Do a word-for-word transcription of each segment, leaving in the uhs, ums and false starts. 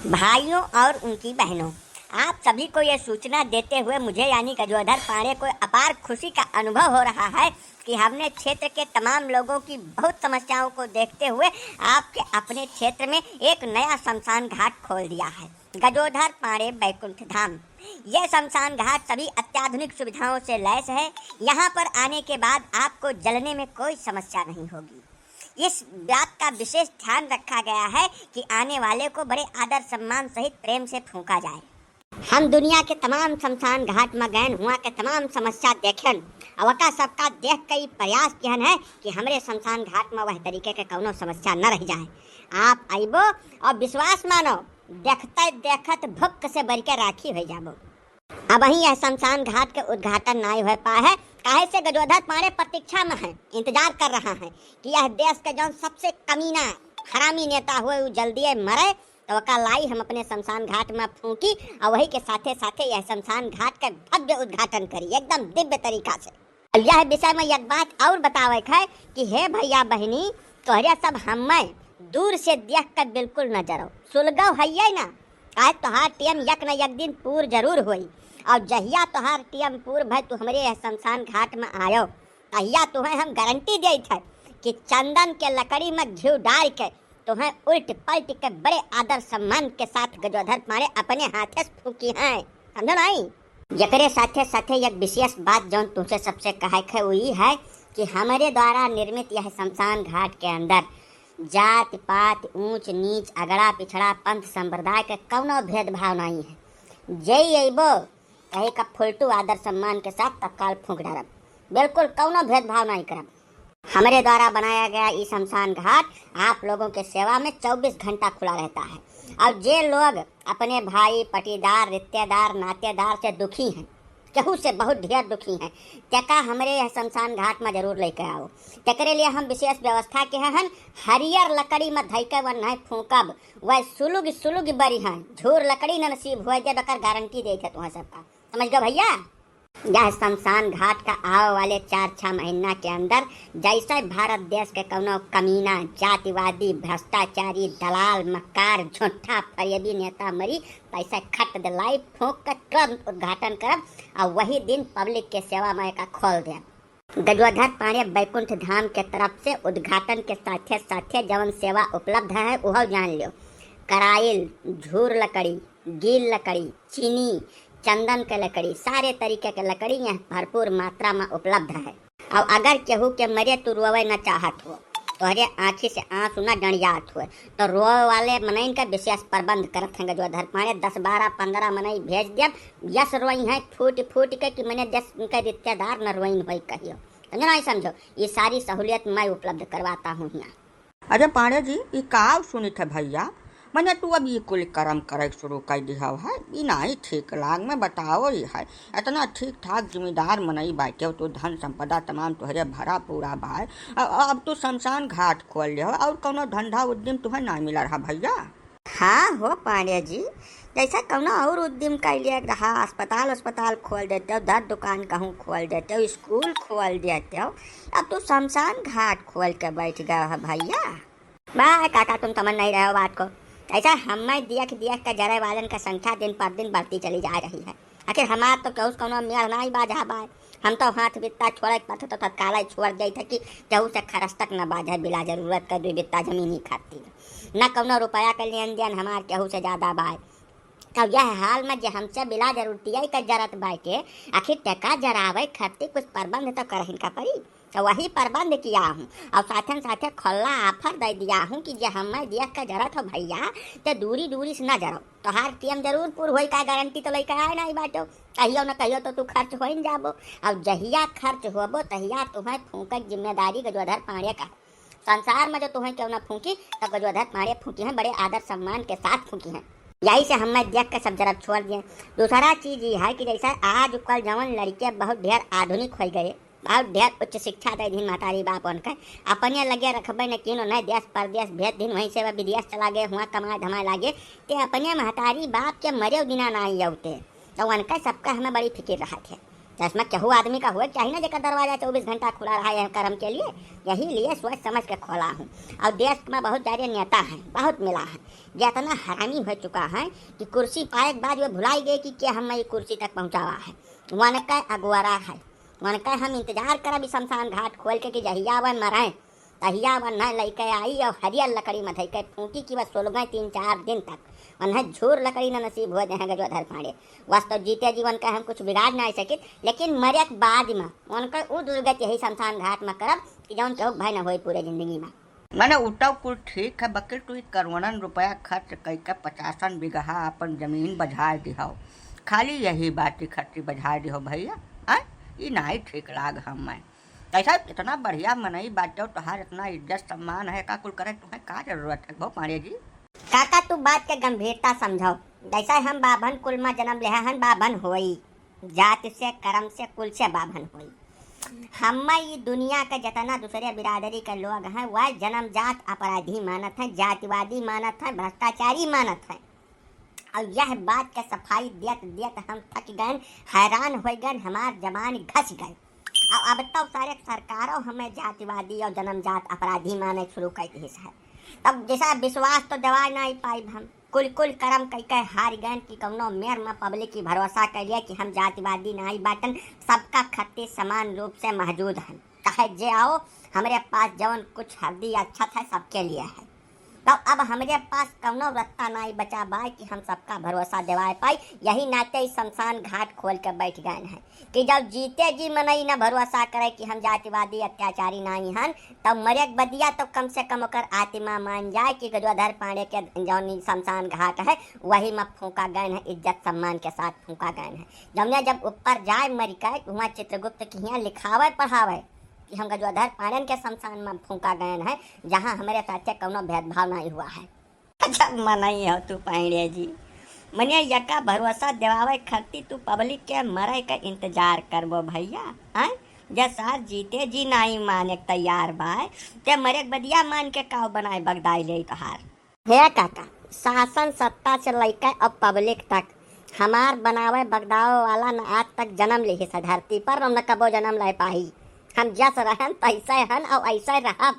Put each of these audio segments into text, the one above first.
भाइयों और उनकी बहनों, आप सभी को ये सूचना देते हुए मुझे यानी गजोधर पांड़े को अपार खुशी का अनुभव हो रहा है कि हमने क्षेत्र के तमाम लोगों की बहुत समस्याओं को देखते हुए आपके अपने क्षेत्र में एक नया शमशान घाट खोल दिया है, गजोधर पांड़े बैकुंठ धाम। यह शमशान घाट सभी अत्याधुनिक सुविधाओं से लैस है। यहाँ पर आने के बाद आपको जलने में कोई समस्या नहीं होगी। इस बात का विशेष ध्यान रखा गया है कि आने वाले को बड़े आदर सम्मान सहित प्रेम से फूंका जाए। हम दुनिया के तमाम शमशान घाट में गयन, हुआ के तमाम समस्या देखन, और ओका सबका देख के ई प्रयास किहन है कि हमरे शमशान घाट में वह तरीके के कौनो समस्या न रह जाए। आप अइबो और विश्वास मानो, देखते देखत भुक्क से बरि के राखी हो जाबो। अबहीं यह शमशान घाट के उद्घाटन नाई हो पाए है, काहे से गजोधर पांड़े प्रतीक्षा में है, इंतजार कर रहा है कि यह देश के जौन सबसे कमीना हरामी नेता हुए, उ जल्दी मरे, तो ओका लाई हम अपने शमशान घाट में फूंकी, और वही के साथे साथे यह शमशान घाट के भव्य उद्घाटन करी, एकदम दिव्य तरीका से। और यह विषय में एक बात और बतावे के है कि हे भैया बहिनी, तोहरे सब हमें दूर से देख के बिल्कुल न जरो, सुलगव हइये ना, काहे तोहार टेम एक न एक दिन पूर जरूर होई। और जहिया तोहार टेम पूर भय तू हमरे यह शमशान घाट में आयो, तहिया तुहें हम गारंटी देत है कि चंदन के लकड़ी में घी डाल के तुहें उल्ट पलट के बड़े आदर सम्मान के साथ गजोधर पांड़े अपने हाथे से फूंकी हैं, समझो नाई? एकरे साथे साथे एक विशेष बात जौन तुमसे सबसे कहे के है, वो ई है कि हमरे द्वारा निर्मित यह शमशान घाट के अंदर जात पात, ऊंच नीच, अगड़ा पिछड़ा, पंथ संप्रदाय के कौनो भेदभाव नहीं है। जय अइबो कहे का फुलटू आदर सम्मान के साथ तत्काल फूंक डारब, बिल्कुल कौनो भेदभाव नहीं करब। हमरे द्वारा बनाया गया ई शमशान घाट आप लोगों के सेवा में चउबीस घंटा खुला रहता है। और जे लोग अपने भाई, पटीदार, रिश्तेदार, नातेदार से दुखी हैं, केहू से बहुत ढेर दुखी हैं, तेका हमरे यह शमशान घाट में जरूर लेके आओ। तेकरे लिए हम विशेष व्यवस्था के हन, हरियर लकड़ी में धइके वन नहीं फूंकब, वह सुलुग सुलुग बरी हैं, झूर लकड़ी न नसीब हुए, जब एकर गारंटी देत है तुम्हें सबका। समझ गए भैया? यह शमशान घाट का आवे वाले चार छह महीना के अंदर जैसे भारत देश के कौनो कमीना, जातिवादी, भ्रष्टाचारी, दलाल, मक्कार, झूठा, फरेबी नेता मरी, तैसे खट दे लाई फूंक के तुरंत उद्घाटन करब और वही दिन पब्लिक के सेवा में एका खोल देब। गजोधर पांड़े बैकुंठ धाम के तरफ से उद्घाटन के साथे साथे जवन सेवा उपलब्ध है, उहो जान लियो। कराइल, झूर लकड़ी, गील लकड़ी, चीनी, चंदन के लकड़ी, सारे तरीके के लकड़ी यहाँ भरपूर मात्रा में उपलब्ध है। और अगर केहू के मरे तू रोवे न चाहत हो, तोहरे आँखी से आंसू न डंडियात हो, तो रोवे वाले मनइन का विशेष प्रबंध करत हैं गजोधर पांड़े। दस बारह पन्द्रह मनई भेज देब, यस रोई हैं फूट फूट के कि मने देश उनके रिश्तेदार न रोइन होई कहियो। समझो नहीं समझो, ये सारी सहूलियत मैं उपलब्ध करवाता हूँ यहाँ। अरे पांड़े जी, ई का सुनित है भैया? मने तू अब ई कुल करम करे शुरू कर दिहव है, ई नाई ठीक लाग में बताओ ही है। इतना ठीक ठाक जिम्मेदार मनई बाटे, तू धन संपदा तमाम तुहरे भरा पूरा बाय। अ-, अब तू शमशान घाट खोल ले हो और कौनो धंधा उद्यम तुहे ना मिल रहा भैया? हाँ हो पांड़े जी, जैसा कौनो और उद्यम कर लिया रहा, अस्पताल, अस्पताल खोल देते हो, दर दुकान कहूँ खोल देते हो, स्कूल खोल देते हो, अब तू शमशान घाट खोल के बैठ गए हो भैया। बा काका, तुम समझ नहीं रहे हो बात को। ऐसा हमें दियख दियख के जरे वालन का संख्या दिन पर दिन बढ़ती चली जा रही है। आखिर हमार तो केहू से कौनो मेल नाई बाझा बाय। हम तो हाथ बित्ता छोड़े के पड़त तो तत्काल ही छोड़ जाइत है कि केहू से खरस तक न बाझे बिला जरूरत के दुई बित्ता जमीन ही खातिर। न कौनो रुपया के लेन देन हमार केहू से ज्यादा बाय। तब यह हाल में जे हमसे बिला जरूरतिया के जरत बाटे, आखिर टेका जरावे खातिर कुछ प्रबंध तो करहिन का पड़ी। तो वही प्रबंध किया हूँ और साथन साथे खुला offer दे दिया हूँ कि जे हमें दिया का जरत हो भैया, ते दूरी दूरी से ना जरो। तोहार टेम जरूर पूर होई, का गारंटी तो लेके आए नहीं बाटो, कहियो न कहियो तो तू खर्च होइन जाबो। और जहिया खर्च होबो तहिया तुम्हें फूंकक जिम्मेदारी गजोधर पांड़े का। संसार में जो तुम्हें क्यों ना फूंकी, तो गजोधर पांड़े फूंकी हैं, बड़े आदर सम्मान के साथ फूंकी हैं। यही से हमें देख के सब जरब छोड़ दिए। दूसरा चीज ये है कि जैसे आजकल जवन लड़के बहुत ढेर आधुनिक हो गए, बहुत ढेर उच्च शिक्षा दे दिन महतारी बाप उनके, अपने लगे रखबे न किन, उन्हें देश परदेश भेज दिन, वहीं से वह विदेश चला गए, हुआ कमाए धमाए लागे, ते अपने महतारी बाप के मरे दिना ना आई अउते। तो उनका सबका हमें बड़ी फिक्र रहत है। इसमें केहू आदमी का हुए चाहिए ना, जेकर दरवाजा चउबीस घंटा खुला रहा है करम के लिए। यही लिए सोच समझ के खोला हूँ। और देश में बहुत सारे नेता हैं, बहुत मिला है, जे इतना हरामी हो चुका है कि कुर्सी पाए के बाद वो भुलाई गए कि के हम ये कुर्सी तक पहुँचावा है। वनके अगुआरा है, वनके हम इंतजार करब ई शमशान घाट खोल के कि जहिया वन मरें, तहिया वन्है लइके आई और हरियर लकड़ी में धइके फूंकी कि बस सुलगै तीन चार दिन तक। वन्है झूर लकड़ी न नसीब हो जाए गजोधर पांडे। वस तो जीते जीवन का हम कुछ बिगाड़ ना सकित, लेकिन मरे के बाद में उनका उ दुर्गति यही शमशान घाट में करब कि जौन केहू भय न होई पूरे जिंदगी में। मने उ तो कुल ठीक है, बकिल तू ई करोड़न रुपया खर्च कइके पचासन बीघा अपन जमीन बझाए दिहो, खाली यही बात की खर्ची बझाए दिहो भैया। आय, ई नाई ठीक लाग हम मैं। कैसा इतना बढ़िया मनई बाटे, तोहार इतना इज्जत सम्मान है, का कुल करे तुम्हें का जरूरत है भो पांडे जी? काका, तू बात के गंभीरता समझो। जैसे हम बाभन कुल में जन्म लेहे हन, बाभन होई, जाति से, कर्म से, कुल से बाभन होई। हम्मे ई दुनिया के जितना दूसरे बिरादरी के लोग हैं, वह जन्मजात अपराधी मानत हैं, जातिवादी मानत हैं, भ्रष्टाचारी मानत हैं। और यह बात के सफाई देत देत हम थक गए, हैरान हो गए, हमार जबान घस गए। और अब तो सारे सरकारों हमें जातिवादी और जन्मजात अपराधी माने शुरू कर दिस है। तब जैसा विश्वास तो देवा नहीं पाई हम, कुल कुल कर्म कई के हार गए कि कौनो मेर में पब्लिक की भरोसा कर लिया कि हम जातिवादी नहीं बाटन, सबका खत्ती समान रूप से मौजूद है। चाहे जे आओ, हमरे पास जवन कुछ हरदी अच्छत है, सबके लिए है। तो अब हमरे पास कौनो रत्ता नाई बचा बाय कि हम सबका भरोसा देवाए पाई। यही नाते ई शमशान घाट खोल के बैठ गए हैं कि जब जीते जी मनई न भरोसा करे कि हम जातिवादी अत्याचारी नाई हन, तब मरे के बदिया तो कम से कम ओकर आत्मा मान जाए कि गजोधर पांडे के जौन ई शमशान घाट है, वही में फूंका गए हैं, इज्जत सम्मान के साथ फूंका गए हैं। जौने जब ऊपर जाए मर के, वहाँ चित्रगुप्त के हियाँ लिखावे पढ़ावे कि हम गजोधर पांडे के शमशान में फूंका गए हैं, जहाँ हमरे साथे कौनो भेदभाव नहीं हुआ है। गजब मनई हो तू पांडे जी। मने यका भरोसा देवावे खातिर तू पब्लिक के मरे के इंतजार करबो भैया, हैं? जे सार जीते जी नाई माने के तैयार बाय, ते मरे के बदिया मान के काव बनाए बगदाई ले तोहार। हे काका, शासन सत्ता से लइके अब पब्लिक तक हमार बनावे बगदावे वाला न आज तक जन्म लिहिस है धरती पर, न कबो जन्म ले पाई। हम जस रहन तैसे हन और ऐसे रहब।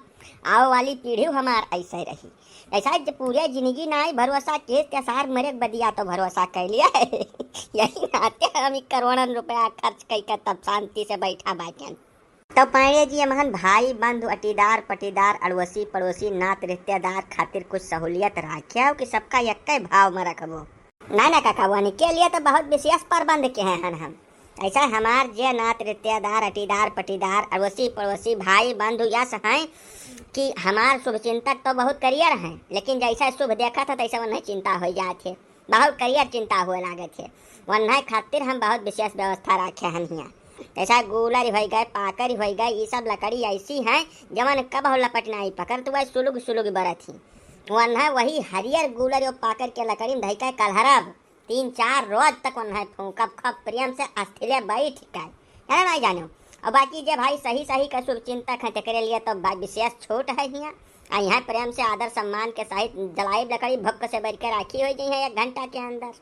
आवे वाली पीढ़ी हमार ऐसे रही। ऐसा जे पूरे जिंदगी नाई भरोसा किहिस के सार मरे के बदिया तो भरोसा कर लिया है। यही नाते हम ई करोड़न रुपया खर्च कइके तब शांति से बैठा बाटेन। तो पांडे जी, हमहन भाई बंधु अटीदार पटीदार अड़ोसी पड़ोसी नात रिश्तेदार खातिर कुछ सहूलियत राखे हो कि सबका यक्के भाव में रखबो? ना ना काका, वनके लिए तो बहुत विशेष प्रबंध किहे हन हम। ऐसा हमार जे नात रिश्तेदार अटीदार पटीदार अड़ोसी पड़ोसी भाई बंधु यस हैं कि हमार शुभचिंतक तो बहुत करियर हैं, लेकिन जैसा शुभ देखत है तैसा वन्है चिंता हो जात है, बहुत करियर चिंता हुए लागत है। वन्है खातिर हम बहुत विशेष व्यवस्था राखे हन हियाँ। जैसा गूलर होइ गए, पाकर होइ गए, ई सब लकड़ी ऐसी हैं जवन कबहु लपट नाई पकड़त, वह सुलुग सुलुग बरत ही। वन्है वही हरियर गूलर और पाकर के लकड़ी में धइके कलहरब। तीन चार रोज तक वन्है फूंकब, खूब प्रेम से अस्थिले बैठ के। है ना, नहीं जानो? और बाकी जे भाई सही सही का शुभ चिंतक हैं, तेकरे लिए तो बा-, विशेष छूट है हियाँ। आ यहाँ प्रेम से आदर सम्मान के सहित जलाइब लकड़ी, भक्क से बैठ के राखी हो जाई है एक घंटा के अंदर।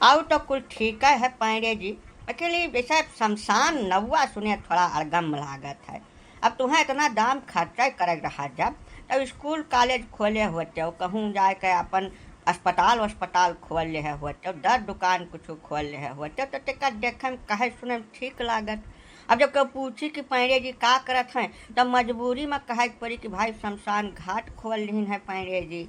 आउ तो कुल ठीक है पांडे जी, लेकिन ई जैसे शमशान नौआ सुने थोड़ा अड़गम लागत है। अब तुम्हें इतना दाम खर्चा करे रहा जब, तब स्कूल कॉलेज खोले होते हो, कहूँ जाए के अपन अस्पताल वस्पताल खोल ले होते हो, दर दुकान कुछ खोल ले होते हो, तो तेकर देखे में कहे सुने में ठीक लागत। अब जब केहू पूछी कि पांडे जी का करत हैं, तब मजबूरी में कहे के पड़ी कि भाई शमशान घाट खोल लिहिन है पांडे जी।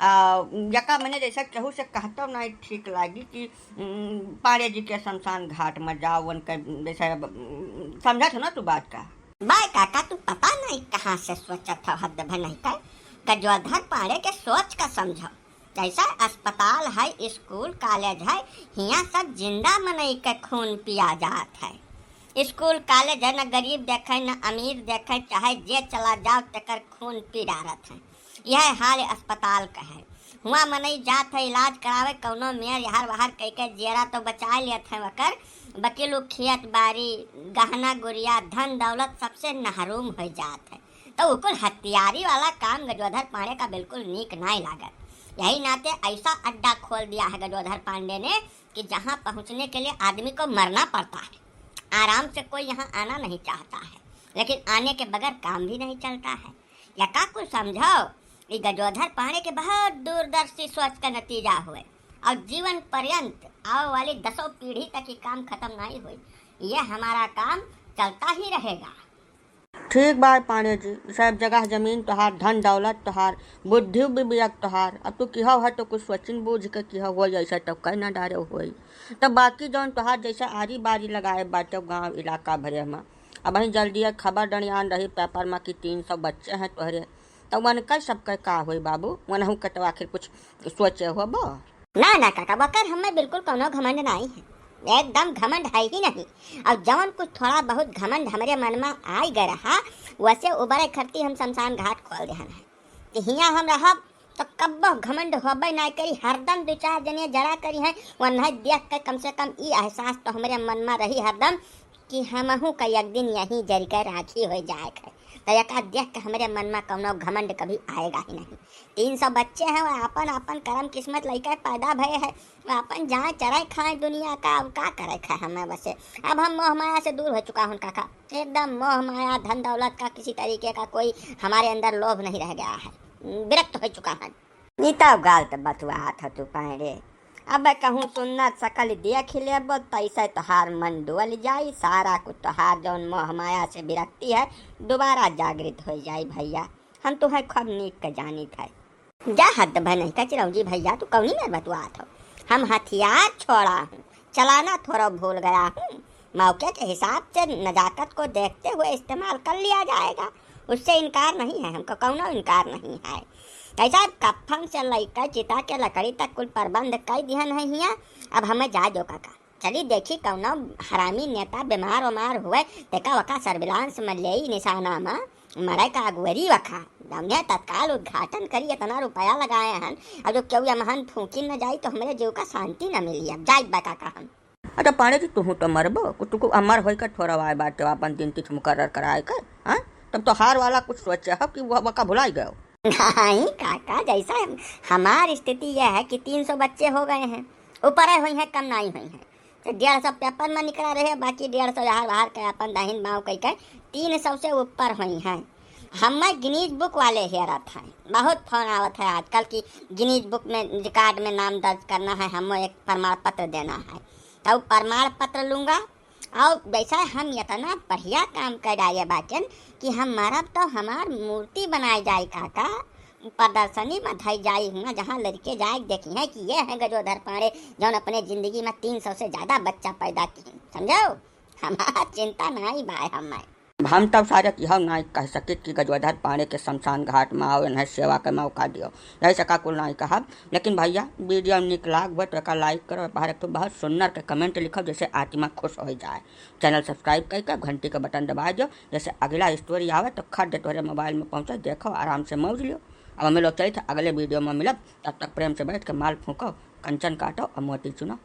आ, यका मने जैसे केहू से कहतो नहीं ठीक लागी कि, उम, पांडे जी के शमशान घाट में जाओ, उनके जैसे, उम, समझत हो ना तू बात का? बाय काका, तू पता नहीं कहाँ से सोचत हो, हद भनई कर। गजोधर पांडे के सोच का समझो। जैसा अस्पताल है, स्कूल, कॉलेज है, हियाँ सब जिंदा मनई के खून पिया जात है। स्कूल, कॉलेज है, न गरीब देखे, न अमीर देखे, चाहे जे चला जाओ, तेकर खून पी डारत है। यह हाल अस्पताल का है। हुआँ मनई जात है इलाज करावे, कौनो मेर यहर वहर कई के जियरा तो बचाए लेत है वकर, बकिल उ खेत बारी, गहना गुरिया, धन दौलत सबसे महरूम हो जात है। तो उ कुल हथियारी वाला काम गजोधर पांडे का बिल्कुल नीक नाई लागत। यही नाते ऐसा अड्डा खोल दिया है गजोधर पांडे ने कि जहाँ पहुँचने के लिए आदमी को मरना पड़ता है। आराम से कोई यहाँ आना नहीं चाहता है, लेकिन आने के बगैर काम भी नहीं चलता है। या का कुछ समझो, ये गजोधर पांडे के बहुत दूरदर्शी सोच का नतीजा हुए और जीवन पर्यंत आवे वाली दसों पीढ़ी तक ये काम खत्म नहीं हुई। ये हमारा काम चलता ही रहेगा। ठीक बा पांडे जी, सब जगह जमीन तोहार, धन दौलत तोहार, बुद्धि विवेक तोहार। अब तू किहो है तो कुछ सोचिन बूझ के किहो होई, ऐसा तो कह ना डारे होई। तब बाकी जौन तोहार जैसे आरी बारी लगाए बाटे गांव इलाका भरे में, अब वहीं जल्दी एक खबर डंडियान रही पेपर में कि तीन सौ बच्चे हैं तोहरे, तो वनकर सबके का होई बाबू? वनहू के तो आखिर कुछ सोचे होबो। ना, ना काका, वकर हमें बिल्कुल कौनो घमंड नाई है, एकदम घमंड है ही नहीं। और जौन कुछ थोड़ा बहुत घमंड हमरे मन में आई गए रहा, वैसे उबरे खरती हम शमशान घाट खोल देहन है कि हियाँ हम रहब तो कब्बो घमंड होबे नाई करी। हरदम दो चार जने जरा करी हैं, वन्है देख के कम से कम ई एहसास तो हमरे मन में रही हरदम कि हमहू का एक दिन यहीं जरि के राखी हो जाए है। तो एका देख के हमरे मन में कौनो घमंड कभी आएगा ही नहीं। तीन सौ बच्चे हैं, वो आपन आपन करम किस्मत लइके पैदा भए है, वो आपन जाए चराए खाए दुनिया का, अब का करे खाए हमें बसे। अब हम मोह माया से दूर हो चुका हूँ काका, एकदम मोह माया धन दौलत का किसी तरीके का कोई हमारे अंदर लोभ नहीं रह गया है, विरक्त हो चुका है। ई तब गाल त बतुआत ह तू पांड़े। अब कहूँ सुन्नत सकल देख लेबो, तैसे तोहार मन डोल जाई, सारा कुछ तोहार जौन मोह माया से विरक्ति है, दोबारा जागृत हो जाई भैया। हम तुहे खूब नीक के जानित है। जा हद भय नहीं का चिरौंजी भैया, तू कौनी में बतुआत हो? हम हथियार छोड़ा हूँ, चलाना थोड़ा भूल गया हूँ। मौके के हिसाब से नजाकत को देखते हुए इस्तेमाल कर लिया जाएगा, उससे इनकार नहीं है, हमको कौनो इनकार नहीं है। ऐसा कफन से लइकर चिता के लकड़ी तक कुल प्रबंध कर दिहन है हियाँ। अब हमें जाए दो काका, चली देखी कौनो हरामी नेता बीमार उमार हुए, तेका वका सर्विलांस में लेई निशाना में मरे का अगुवरी वखा। हमने तत्काल उद्घाटन करी, इतना रुपया लगाए हन, अब जो केहू यमहन फूंकी न जाई तो हमरे जीव का शांति न मिली। अब जाई बा काका हम। अच्छा पांड़े जी, तुहू तो मरबो, तू को अमर होई के थोड़ा आए बाटे, अपन दिन तिथि मुकर्रर कराए के, हाँ? तब तो हार वाला कुछ सोचे हो कि वह, वका भुलाई गयो। नहीं काका, जैसा हम, हमार स्थिति यह है कि तीन सौ बच्चे हो गए हैं, ऊपर हुई हैं, कम नहीं हुई हैं। तो डेढ़ सौ पेपर में निकला रहे, बाकी डेढ़ सौ यहाँ बाहर के अपन दाहिन बाँव कई के तीन सौ से ऊपर हुई हैं। हमें गिनीज बुक वाले हेरत हैं, बहुत फोन आवत है आजकल कि गिनीज बुक में, रिकॉर्ड में नाम दर्ज करना है, हमें एक प्रमाण पत्र देना है। तो प्रमाण पत्र लूँगा, और वैसा हम इतना बढ़िया काम कर डाले बाटन कि हम मरब तो हमार मूर्ति बनाए जाए काका, प्रदर्शनी में धई जाई हुआ, जहाँ लड़के जाए देखी हैं कि ये हैं गजोधर पांड़े, जौन अपने जिंदगी में तीन सौ से ज्यादा बच्चा पैदा किए, समझो? हमार चिंता नाई बाय हमें। हम तब सारे यह नाई कह सकित कि गजोधर पांड़े के शमशान घाट में आओ, इन्हें सेवा के मौका दियो, यही सका कुल नाई कहब। लेकिन भैया, वीडियो निक लाग हुए तो एका लाइक करो, बाहर एक ठो बहुत सुंदर के कमेंट लिखो, जैसे आत्मा खुश हो जाए। चैनल सब्सक्राइब करके घंटी का बटन दबा दो, जैसे अगला स्टोरी आवे तो खट दे तोहरे मोबाइल में पहुँचे, देखो, आराम से मौज लियो। अब हमें लोग चलित है अगले वीडियो में मिलब, तब तक प्रेम से बैठ के माल फूँको, कंचन काटो और मोती चुनो।